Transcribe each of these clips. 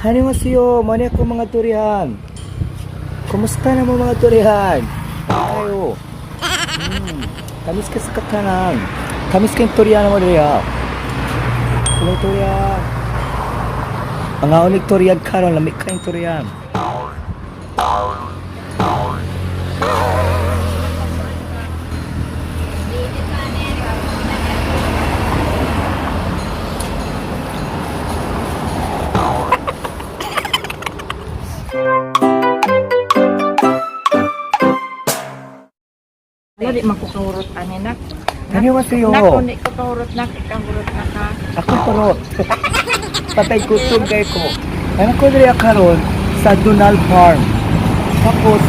안녕하세요. Mao ako mga durian. Kumusta na mo mga durian? Kayo. Tamis ka sa katanan. Tamis kayong durian mo durian. Hello durian. Ang unig durian karon lamig kayong durian. Wala di man ko kahurot ani nak. 안녕하세요. Nak kung di ko kahurot nak, kahurot na ka. Ako parot. Patay gutom kay ko. Ano ko diri karon sa Donald Farm. Tapos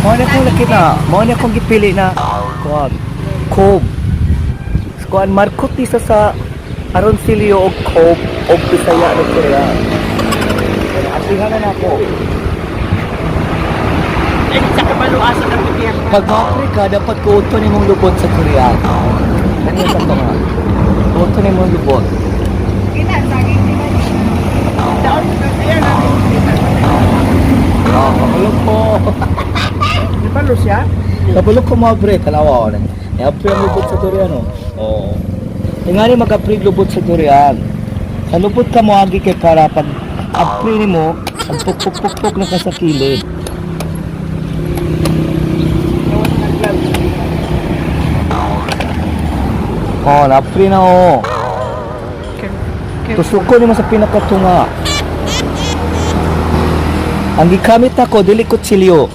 mao na akong nakita, mao na akong gipili na kuan Cob. Kuan Marcot isa sa Aroncillo og Cob og Bisaya na Korea. Atihan na nako. Eh, sa kabalo asa ka pitiyak. Pag ma ka, dapat kuto nimong lubot sa Korea. Ano sa to nga? Kuto nimong lubot. Kina saging di ba? Daon ka kaya na. Ah, kabalo ko. Di ba Lucia? Kabalo ko mga pre, tanawa ko. I-apre ang lubot sa durian, oh. Oo. Tingani mag-apre lubot sa durian. Sa lubot ka mo agi kay para pag apre nimo, ang puk-puk-puk-puk na ka sa kilid. Oh, na-apre na oh. Tusuko nimo sa pinakatunga. Ang gikamit ako dili kutsilyo.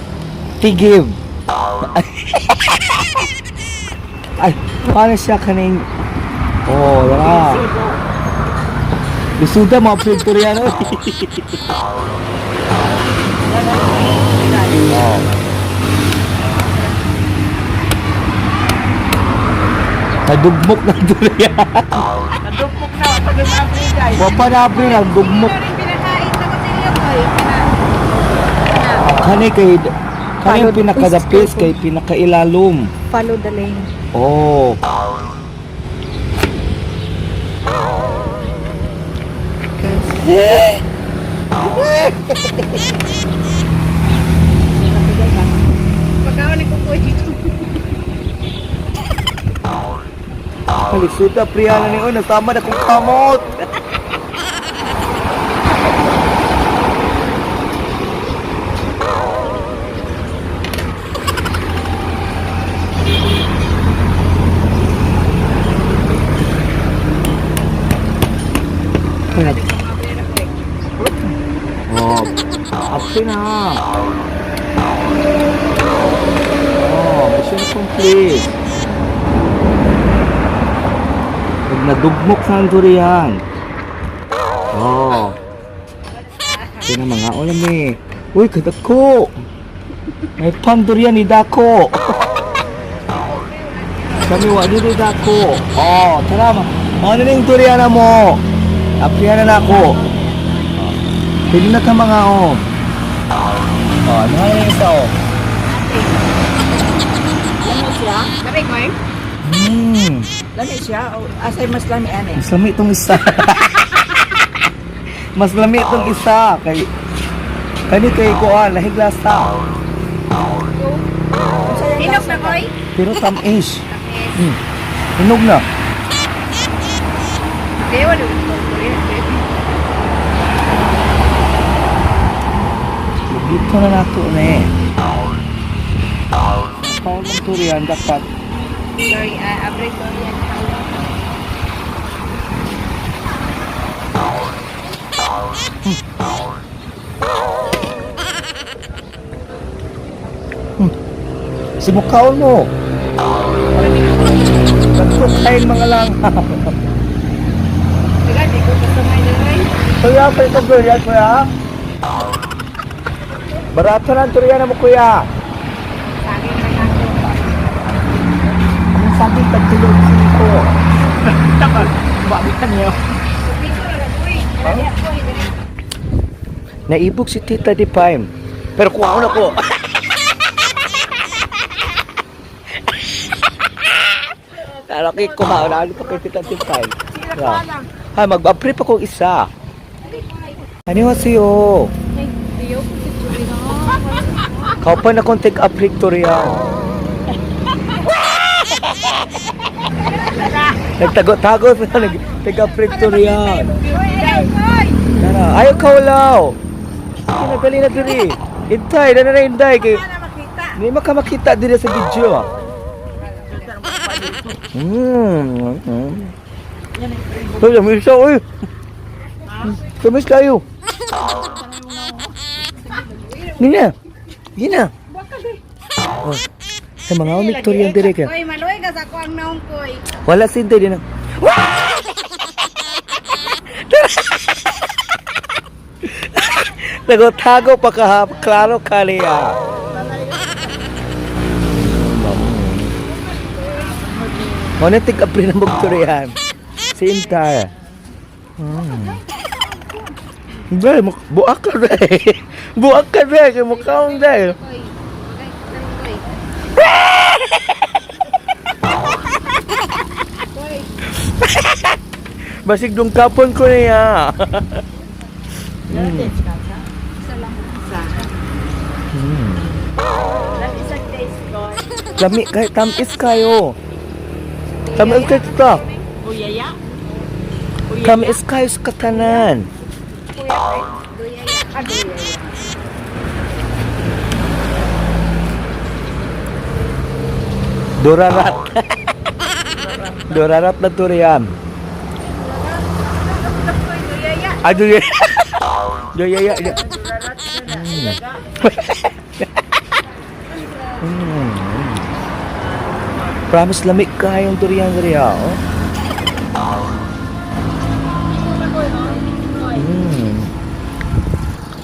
Tigib. Ay, paano siya kaning. Oh, wala. Lisuda mga Koreano. Oh. Nadugmok na durian. Nadupok na pag nag-apre guys. Wa pa na apre na dugmok. Pinakain na ko sa ko eh. Kani kay kani ang pinakadapis kay pinakailalom. Follow the lane. Oh. Pagkaon ni ko dito. Kalisuda priya na niyo nasama na kong kamot. Oh, api na. Oh, mission complete. Pag nadugmok sa ang durian. Oh. Ito na mga ulam eh. Uy, kadako. May pan durian ni dako. Kami wa ni dako. Oh, tara ma. Ano na yung durian na mo? Aprihan na ako. Oh. Pili na ka mga oh. Oh, ano nga yung isa oh? Lami siya? Lami ko eh. Lami siya? O, asay mas lami ani. Mas lami itong isa. Mas lami itong isa kay kani kay kuan lahiglasa. Hinog na koy? Pero tamis. Hinog na. Kaya wala ko Dito na nato na eh. Paul ng durian dapat Sorry, abre sorry. Simukaon mo. Dapat kain mga lang. Tiga, di ko gusto may diri. Kuya, pa itong durian, kuya. Barato na ang durian na mo, kuya. Saging na ako. Ang sabi, tagtulog ko. Tapos, babitan niyo. Piso na lang, uy. Naibog si Tita di Pime. Pero kuha na ko. Talaki ko ha, ano pa kay Tita di Pime. Sila pa lang. Ha, mag-apre pa kong isa. 안녕하세요. Kaupan akong take up Victoria. Nagtago-tago sa nag take up Victoria. Tara, ayaw kaulaw. Sige na, dali na diri. Intay, dali na intay. Kay, hindi makamakita diri sa video. Uy, tamis siya, uy. Tamis kayo. Gina. Gina. Oh, sa mga Victorian diri ka. Koy, maluoy ka sa kuang naong koy. Wala sinte din. Tago-tago pa ka, klaro kaliya. Mo na tig apri ng Victorian. Sinta. Dahil, buak ka dahil. Buak ka dahil, kay mukhaong dahil. Koy. Bagay, tarong koy. Koy. Basig dong kapon ko niya. Isa lang. Lami kay tamis kayo. Tamis kayo ta. Uyaya? Tamis kayo sa katanan. Kuya, ay, duyaya. Ah, duyaya. Durarat. Durarat na durian. Koy, duyaya. Ay, durian. Duyaya. Promise lamig kayong durian durian. Oh.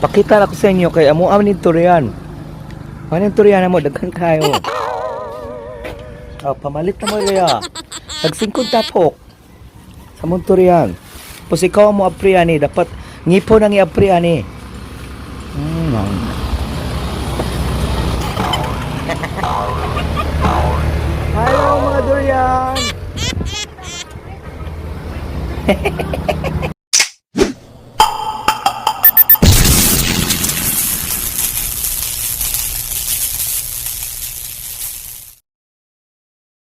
Pakita na ko sa inyo kay amo am ni durian. Ano yung durian mo daghan kayo. Oh, pamalit na mo niya. Nagsingkong tapok. Sa mong durian. Pos ikaw mo aprian ni dapat ngipo nang iaprian ni. Hello mga durian.